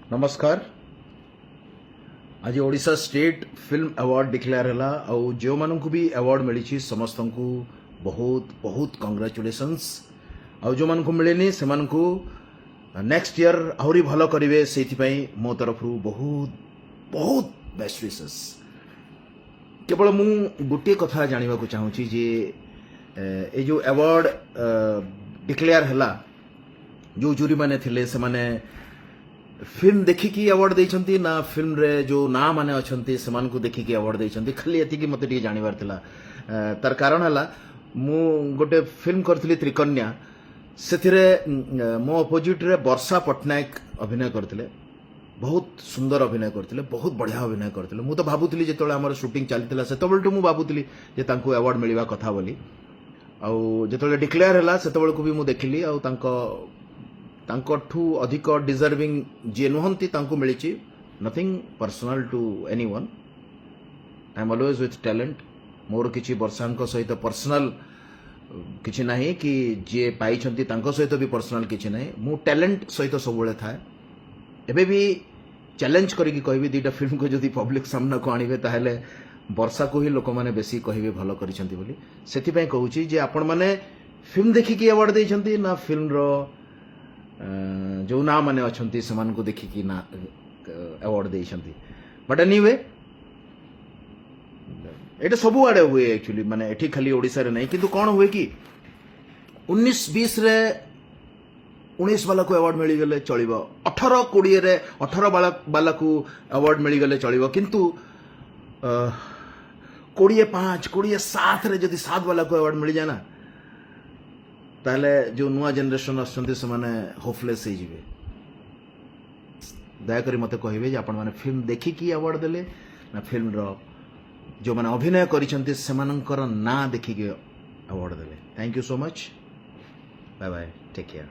ନମସ୍କାର। ଆଜି Odisha state film award declare ହେଲା ଆଉ ଯେଉଁମାନଙ୍କୁ ବି ଆୱାର୍ଡ ମିଳିଛି, ସମସ୍ତଙ୍କୁ ବହୁତ ବହୁତ କଂଗ୍ରାଚୁଲେସନ୍ସ। ଆଉ ଯେଉଁମାନଙ୍କୁ ମିଳିନି, ସେମାନଙ୍କୁ ନେକ୍ସଟ ଇୟର ଆହୁରି ଭଲ କରିବେ, ସେଇଥିପାଇଁ ମୋ ତରଫରୁ ବହୁତ ବହୁତ ବେଷ୍ଟ ୱିଶେସ୍। କେବଳ ମୁଁ ଗୋଟିଏ କଥା ଜାଣିବାକୁ ଚାହୁଁଛି ଯେ ଏ ଯେଉଁ ଆୱାର୍ଡ ଡିକ୍ଲେୟାର ହେଲା, ଯେଉଁ ଜୁରିମାନେ ଥିଲେ, ସେମାନେ ଫିଲ୍ମ ଦେଖିକି ଆୱାର୍ଡ ଦେଇଛନ୍ତି ନା ଫିଲ୍ମରେ ଯେଉଁ ନାଁ ମାନେ ଅଛନ୍ତି, ସେମାନଙ୍କୁ ଦେଖିକି ଆୱାର୍ଡ ଦେଇଛନ୍ତି? ଖାଲି ଏତିକି ମୋତେ ଟିକେ ଜାଣିବାର ଥିଲା। ତାର କାରଣ ହେଲା, ମୁଁ ଗୋଟେ ଫିଲ୍ମ କରିଥିଲି ତ୍ରିକନ୍ୟା। ସେଥିରେ ମୋ ଅପୋଜିଟ୍ରେ ବର୍ଷା ପଟ୍ଟନାୟକ ଅଭିନୟ କରିଥିଲେ। ବହୁତ ସୁନ୍ଦର ଅଭିନୟ କରିଥିଲେ, ବହୁତ ବଢ଼ିଆ ଅଭିନୟ କରିଥିଲେ। ମୁଁ ତ ଭାବୁଥିଲି, ଯେତେବେଳେ ଆମର ସୁଟିଂ ଚାଲିଥିଲା, ସେତେବେଳଠୁ ମୁଁ ଭାବୁଥିଲି ଯେ ତାଙ୍କୁ ଆୱାର୍ଡ ମିଳିବା କଥା ବୋଲି। ଆଉ ଯେତେବେଳେ ଡିକ୍ଲେୟାର ହେଲା, ସେତେବେଳକୁ ବି ମୁଁ ଦେଖିଲି ଆଉ ତାଙ୍କଠୁ ଅଧିକ ଡିଜର୍ଭିଂ ଯିଏ ନୁହନ୍ତି, ତାଙ୍କୁ ମିଳିଛି। Nothing personal to anyone, I am always with talent. ମୋର କିଛି ବର୍ଷାଙ୍କ ସହିତ ପର୍ସନାଲ କିଛି ନାହିଁ କି ଯିଏ ପାଇଛନ୍ତି, ତାଙ୍କ ସହିତ ବି ପର୍ସନାଲ କିଛି ନାହିଁ। ମୁଁ ଟ୍ୟାଲେଣ୍ଟ ସହିତ ସବୁବେଳେ ଥାଏ। ଏବେ ବି ଚ୍ୟାଲେଞ୍ଜ କରିକି କହିବି, ଦୁଇଟା ଫିଲ୍ମକୁ ଯଦି ପବ୍ଲିକ ସାମ୍ନାକୁ ଆଣିବେ, ତାହେଲେ ବର୍ଷାକୁ ହିଁ ଲୋକମାନେ ବେଶୀ କହିବେ ଭଲ କରିଛନ୍ତି ବୋଲି। ସେଥିପାଇଁ କହୁଛି ଯେ ଆପଣମାନେ ଫିଲ୍ମ ଦେଖିକି ଆୱାର୍ଡ ଦେଇଛନ୍ତି ନା ଫିଲ୍ମର ଯେଉଁ ନାଁ ମାନେ ଅଛନ୍ତି, ସେମାନଙ୍କୁ ଦେଖିକି ନା ଆୱାର୍ଡ ଦେଇଛନ୍ତି? ବଟ୍ ଏନିୱେ, ଏଇଟା ସବୁଆଡ଼େ ହୁଏ ଆକ୍ଚୁଆଲି, ମାନେ ଏଠି ଖାଲି ଓଡ଼ିଶାରେ ନାହିଁ। କିନ୍ତୁ କ'ଣ ହୁଏ କି, 19-20ରେ 19 ବାଲାକୁ ଆୱାର୍ଡ ମିଳିଗଲେ ଚଳିବ, 18-20ରେ 18 ବାଲାକୁ ଆୱାର୍ଡ ମିଳିଗଲେ ଚଳିବ, କିନ୍ତୁ 20-5, 20-7ରେ ଯଦି 7 ବାଲାକୁ ଆୱାର୍ଡ ମିଳିଯାଏ ନା, ତାହେଲେ ଯେଉଁ ନୂଆ ଜେନେରେସନ୍ ଆସୁଛନ୍ତି, ସେମାନେ ହୋପଲେସ୍ ହେଇଯିବେ। ଦୟାକରି ମୋତେ କହିବେ ଯେ ଆପଣମାନେ ଫିଲ୍ମ ଦେଖିକି ଆୱାର୍ଡ ଦେଲେ ନା ଫିଲ୍ମର ଯେଉଁମାନେ ଅଭିନୟ କରିଛନ୍ତି, ସେମାନଙ୍କର ନାଁ ଦେଖିକି ଆୱାର୍ଡ ଦେଲେ? Thank you so much, bye bye, take care.